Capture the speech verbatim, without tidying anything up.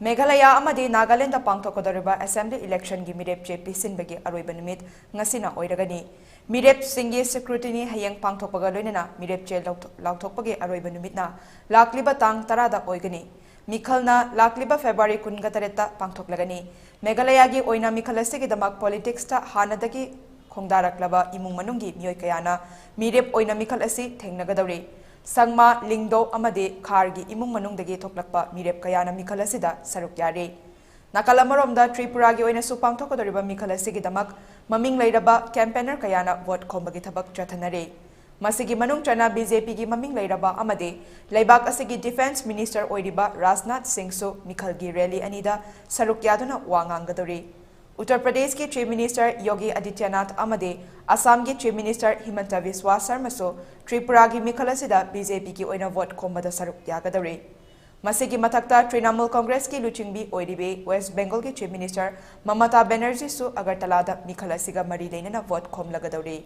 ꯃꯦꯘꯥꯂꯌꯥ ꯑꯃꯗꯤ ꯅꯥꯒꯥꯂꯦꯟꯗ ꯄꯥꯡꯊꯣꯛꯀꯗꯧꯔꯤꯕ ꯑꯦꯁꯦꯝꯕ꯭ꯂꯤ ꯏꯂꯦꯛꯁꯟꯒꯤ ꯃꯤꯔꯦꯞ ꯆꯦ ꯄꯤꯁꯤꯟꯕꯒꯤ ꯑꯔꯣꯏꯕ ꯅꯨꯃꯤꯠ ꯉꯁꯤꯅ ꯑꯣꯏꯔꯒꯅꯤ꯫ ꯃꯤꯔꯦꯞꯁꯤꯡꯒꯤ ꯁ꯭ꯀ꯭ꯔꯨꯇꯤꯅꯤ ꯍꯌꯦꯡ ꯄꯥꯡꯊꯣꯛꯄꯒ ꯂꯣꯏꯅꯅ ꯃꯤꯔꯦꯞ ꯆꯦ ꯂꯧꯊꯣꯛ-, ꯂꯥꯎꯊꯣꯛꯄꯒꯤ ꯑꯔꯣꯏꯕ ꯅꯨꯃꯤꯠꯅ ꯂꯥꯛꯂꯤꯕ ꯇꯥꯡ ꯇꯔꯥꯗ ꯑꯣꯏꯒꯅꯤ꯫ ꯃꯤꯈꯜꯅ ꯂꯥꯛꯂꯤꯕ ꯐꯦꯕ꯭ꯔꯨꯋꯥꯔꯤ ꯀꯨꯟꯒ ꯇꯔꯦꯠꯇ ꯄꯥꯡꯊꯣꯛꯂꯒꯅꯤ꯫ ꯃꯦꯘꯥꯂꯌꯥꯒꯤ ꯑꯣꯏꯅ ꯃꯤꯈꯜ ꯑꯁꯤꯒꯤꯗꯃꯛ ꯄꯣꯂꯤꯇꯤꯛꯁꯇ ꯍꯥꯟꯅꯗꯒꯤ ꯈꯣꯡꯗꯥꯔꯛꯂꯕ ꯏꯃꯨꯡ ꯃꯅꯨꯡꯒꯤ ꯃꯤꯑꯣꯏ ꯀꯌꯥꯅ ꯃꯤꯔꯦꯞ ꯑꯣꯏꯅ ꯃꯤꯈꯜ ꯑꯁꯤ ꯊꯦꯡꯅꯒꯗꯧꯔꯤ꯫ ꯁꯪꯃꯥ, ꯂꯤꯡꯗꯣ ꯑꯃꯗꯤ ꯈꯥꯔꯒꯤ ꯏꯃꯨꯡ ꯃꯅꯨꯡꯗꯒꯤ ꯊꯣꯛꯂꯛꯄ ꯃꯤꯔꯦꯞ ꯀꯌꯥꯅ ꯃꯤꯈꯜ ꯑꯁꯤꯗ ꯁꯔꯨꯛ ꯌꯥꯔꯤ꯫ ꯅꯥꯀꯜ ꯑꯃꯔꯣꯝꯗ ꯇ꯭ꯔꯤꯄꯨꯔꯥꯒꯤ ꯑꯣꯏꯅꯁꯨ ꯄꯥꯡꯊꯣꯛꯀꯗꯧꯔꯤꯕ ꯃꯤꯈꯜ ꯑꯁꯤꯒꯤꯗꯃꯛ ꯃꯃꯤꯡ ꯂꯩꯔꯕ ꯀꯦꯝꯄꯦꯅꯔ ꯀꯌꯥꯅ ꯚꯣꯠ ꯈꯣꯝꯕꯒꯤ ꯊꯕꯛ ꯆꯠꯊꯅꯔꯤ꯫ ꯃꯁꯤꯒꯤ ꯃꯅꯨꯡ ꯆꯟꯅ ꯕꯤꯖꯦꯄꯤꯒꯤ ꯃꯃꯤꯡ ꯂꯩꯔꯕ ꯑꯃꯗꯤ ꯂꯩꯕꯥꯛ ꯑꯁꯤꯒꯤ ꯗꯤꯐꯦꯟꯁ ꯃꯤꯅꯤꯁꯇꯔ ꯑꯣꯏꯔꯤꯕ ꯔꯥꯖꯅꯥꯊ ꯁꯤꯡꯁꯨ ꯃꯤꯈꯜꯒꯤ ꯔꯦꯂꯤ ꯑꯅꯤꯗ ꯁꯔꯨꯛ ꯌꯥꯗꯨꯅ ꯋꯥ ꯉꯥꯡꯒꯗꯧꯔꯤ꯫ ꯎꯠꯇꯔ ꯄ꯭ꯔꯗꯦꯁꯀꯤ ꯆꯤꯐ ꯃꯤꯅꯤꯁꯇꯔ ꯌꯣꯒꯤ ꯑꯗꯤꯇ꯭ꯌꯅꯥꯊ ꯑꯃꯗꯤ ꯑꯁꯥꯝꯒꯤ ꯆꯤꯐ ꯃꯤꯅꯤꯁꯇꯔ ꯍꯤꯃꯟꯇ ꯕꯤꯁ꯭ꯋꯥ ꯁꯔꯃꯁꯨ ꯇ꯭ꯔꯤꯄꯨꯔꯥꯒꯤ ꯃꯤꯈꯜ ꯑꯁꯤꯗ ꯕꯤꯖꯦꯄꯤꯒꯤ ꯑꯣꯏꯅ ꯚꯣꯠ ꯈꯣꯝꯕꯗ ꯁꯔꯨꯛ ꯌꯥꯒꯗꯧꯔꯤ꯫ ꯃꯁꯤꯒꯤ ꯃꯊꯛꯇ ꯇ꯭ꯔꯤꯅꯥꯃꯨꯜ ꯀꯣꯡꯒ꯭ꯔꯦꯁꯀꯤ ꯂꯨꯆꯤꯡꯕꯤ ꯑꯣꯏꯔꯤꯕꯤ ꯋꯦꯁ꯭ꯠ ꯕꯦꯡꯒꯜꯒꯤ ꯆꯤꯐ ꯃꯤꯅꯤꯁꯇꯔ ꯃꯃꯇꯥ ꯕꯦꯅꯔꯖꯤꯁꯨ ꯑꯒꯔꯇꯂꯥꯗ ꯃꯤꯈꯜ ꯑꯁꯤꯒ ꯃꯔꯤ ꯂꯩꯅꯅ ꯚꯣꯠ ꯈꯣꯝꯂꯒꯗꯧꯔꯤ꯫